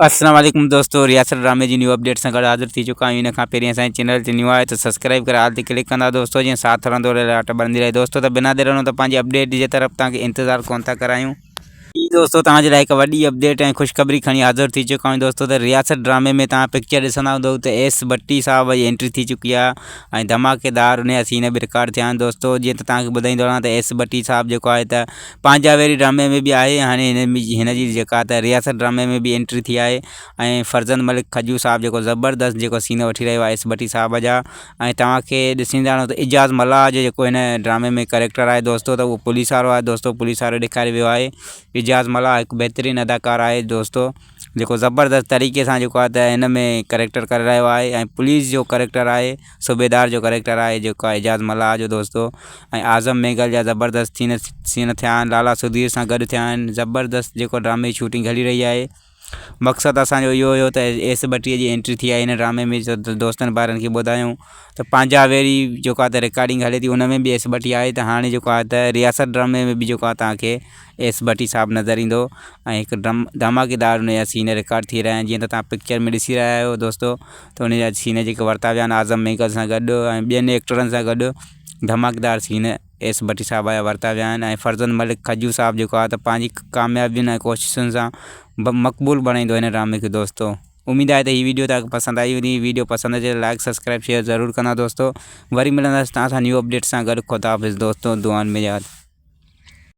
السلام عليڪم دوستو رياست ڊرامي جي نيو اپڊيٽ سان گڏ حاضر ٿي چڪا آهيون ان کان پهرين اسان جي چينل تي نيو آهي ته سبسڪرائب ڪري آل تي ڪلڪ ڪندا دوستو جيئن ساٿ رهندو رهي لاٽ ٻرندي رهي دوستو ته بنا دير ته پنهنجي اپڊيٽ جي طرف توهان کي انتظار ڪون ٿا ڪرايون جي دوستو توهان جي لاء هڪ وڏي اپڊيٽ ۽ خوشخبري کڻي حاضر ٿي چڪا آهيون دوستو ته رياست ڊرامي ۾ توهان پڪچر ڏسندا هوندو ته ايس ڀٽي صاحب جي انٽري ٿي چڪي آهي ۽ ڌماڪيدار ان جا سين به رڪارڊ ٿيا آهن دوستو جيئن ته توهان کي ٻڌائيندو رهان ته ايس ڀٽي صاحب جيڪو آهي ته پنهنجا ويري ڊرامي ۾ به آهي هاڻي هن هن جي جيڪا ته رياست ڊرامي ۾ به انٽري ٿي آهي ۽ فرزند ملڪ کجو صاحب جيڪو زبردست جيڪو سين وٺي رهيو آهي ايس ڀٽي صاحب جا ۽ توهان کي ڏسيندا رهو ته اعجاز ملاح جو جيڪو هن ڊرامي ۾ ڪريڪٽر آهي دوستو ته اهو پوليس وارو آهي دوستو پوليس وارو ڏيکاريو ويو آهي اعجاز ملاح هڪ بهترين اداڪار آهي دوستو جيڪو زبردست طريقي سان جيڪو آهي ته هن ۾ ڪريڪٽر ڪري رهيو آهي ۽ پوليس جو ڪريڪٽر آهي صوبيدار جو ڪريڪٽر آهي جيڪو آهي اعجاز ملاح جو دوستو ۽ اعظم مينگل جا زبردست سين سين ٿيا آهن لالا سڌير سان گڏ ٿيا آهن زبردست جيڪو ڊرامي جي شوٽنگ هلي رهي آهي مقصد اسانجو اهو هيو ته ايس ڀٽي جي انٽري ٿي آهي هن ڊرامي ۾ دوستن ڀائرن کي ٻڌايون ته پنهنجا ويري جيڪو آهي ته رڪارڊنگ هلي ٿي ان ۾ به ايس ڀٽي آهي ته هاڻي جيڪو آهي ته رياست ڊرامي ۾ به جيڪو آهي توهان کي ايس ڀٽي صاحب نظر ايندو ۽ هڪ ڊرم ڌماڪيدار ان جا سين رڪارڊ ٿي رهيا آهن جيئن ته توهان پڪچر ۾ ڏسي رهيا آهيو دوستو ته ان جا سين جيڪي ورتا ويا آهن اعظم مينگل سان گڏ ۽ ٻين ايڪٽرن سان گڏ ڌماڪيدار سين ايس ڀٽي صاحب جا ورتا ويا آهن ۽ فرزند ملڪ کجو صاحب جيڪو آهي ته پنهنجي ڪاميابين ۽ ڪوششن سان مقبول بڻائيندو هن ڊرامي کي دوستو اميد آهي ته هي ويڊيو توهان کي پسند آئي هوندي ويڊيو پسند اچي ته لائڪ سبسڪرائب شيئر ضرور ڪندا دوستو وري ملنداسين توهان سان نيو اپڊيٽ سان گڏ خدا حافظ دوستو دعائن ۾ ياد.